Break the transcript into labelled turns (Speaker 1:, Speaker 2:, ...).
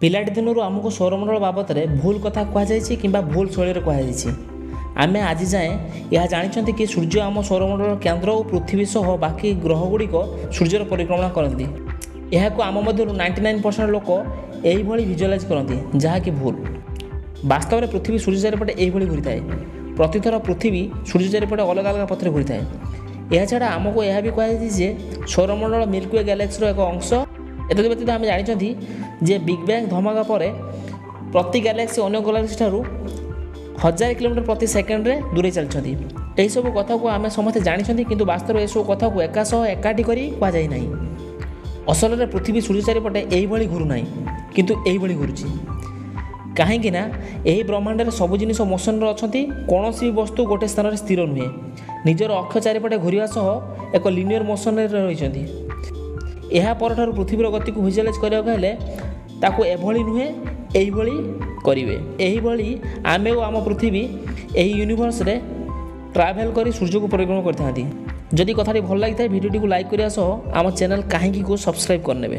Speaker 1: ପିଲାଟି ଦିନରୁ ଆମକୁ ସୌରମଣ୍ଡଳ ବାବଦରେ ଭୁଲ କଥା କୁହାଯାଇଛି କିମ୍ବା ଭୁଲ ଶୈଳୀରେ କୁହାଯାଇଛି। ଆମେ ଆଜି ଯାଏଁ ଏହା ଜାଣିଛନ୍ତି କି ସୂର୍ଯ୍ୟ ଆମ ସୌରମଣ୍ଡଳର କେନ୍ଦ୍ର ଓ ପୃଥିବୀ ସହ ବାକି ଗ୍ରହଗୁଡ଼ିକ ସୂର୍ଯ୍ୟର ପରିକ୍ରମା କରନ୍ତି। ଏହାକୁ ଆମ ମଧ୍ୟରୁ 99% ଲୋକ ଏହିଭଳି ଭିଜୁଆଲାଇଜ୍ କରନ୍ତି, ଯାହାକି ଭୁଲ। ବାସ୍ତବରେ ପୃଥିବୀ ସୂର୍ଯ୍ୟ ଚାରିପଟେ ଏହିଭଳି ଘୂରିଥାଏ। ପ୍ରତିଥର ପୃଥିବୀ ସୂର୍ଯ୍ୟ ଚାରିପଟେ ଅଲଗା ଅଲଗା ପଥରେ ଘୂରିଥାଏ। ଏହାଛଡ଼ା ଆମକୁ ଏହା ବି କୁହାଯାଇଛି ଯେ ସୌରମଣ୍ଡଳ ମିଲ୍କି we ଗ୍ୟାଲେକ୍ସିର ଏକ ଅଂଶ। ଏତଦ୍ ବ୍ୟତୀତ ଆମେ ଜାଣିଛନ୍ତି ଯେ ବିଗ୍ ବ୍ୟାଙ୍ଗ ଧମାକା ପରେ ପ୍ରତି ଗ୍ୟାଲେକ୍ସି ଅନ୍ୟ ଗ୍ୟାଲେକ୍ସି ଠାରୁ 1000 କିଲୋମିଟର ପ୍ରତି ସେକେଣ୍ଡରେ ଦୂରେଇ ଚାଲିଛନ୍ତି। ଏହିସବୁ କଥାକୁ ଆମେ ସମସ୍ତେ ଜାଣିଛନ୍ତି, କିନ୍ତୁ ବାସ୍ତବରେ ଏସବୁ କଥାକୁ ଏକା ସହ ଏକାଠି କରି କୁହାଯାଇ ନାହିଁ। ଅସଲରେ ପୃଥିବୀ ସୂର୍ଯ୍ୟ ଚାରିପଟେ ଏହିଭଳି ଘୁରୁନାହିଁ, କିନ୍ତୁ ଏହିଭଳି ଘୁରୁଛି। କାହିଁକି ନା ଏହି ବ୍ରହ୍ମାଣ୍ଡରେ ସବୁ ଜିନିଷ ମୋସନରେ ଅଛନ୍ତି। କୌଣସି ବି ବସ୍ତୁ ଗୋଟେ ସ୍ଥାନରେ ସ୍ଥିର ନୁହେଁ, ନିଜର ଅକ୍ଷ ଚାରିପଟେ ଘୂରିବା ସହ ଏକ ଲିନିୟର ମୋସନରେ ରହିଛନ୍ତି। ଏହା ପରଠାରୁ ପୃଥିବୀର ଗତିକୁ ଭିଜୁଆଲାଇଜ୍ କରିବାକୁ ହେଲେ ତାକୁ ଏଭଳି ନୁହେଁ, ଏହିଭଳି କରିବେ। ଏହିଭଳି ଆମେ ଓ ଆମ ପୃଥିବୀ ଏହି ୟୁନିଭର୍ସରେ ଟ୍ରାଭେଲ୍ କରି ସୂର୍ଯ୍ୟକୁ ପରିକ୍ରମା କରିଥାନ୍ତି। ଯଦି କଥାଟି ଭଲ ଲାଗିଥାଏ, ଭିଡ଼ିଓଟିକୁ ଲାଇକ୍ କରିବା ସହ ଆମ ଚ୍ୟାନେଲ୍ କାହିଁକିକୁ ସବସ୍କ୍ରାଇବ୍ କରିନେବେ।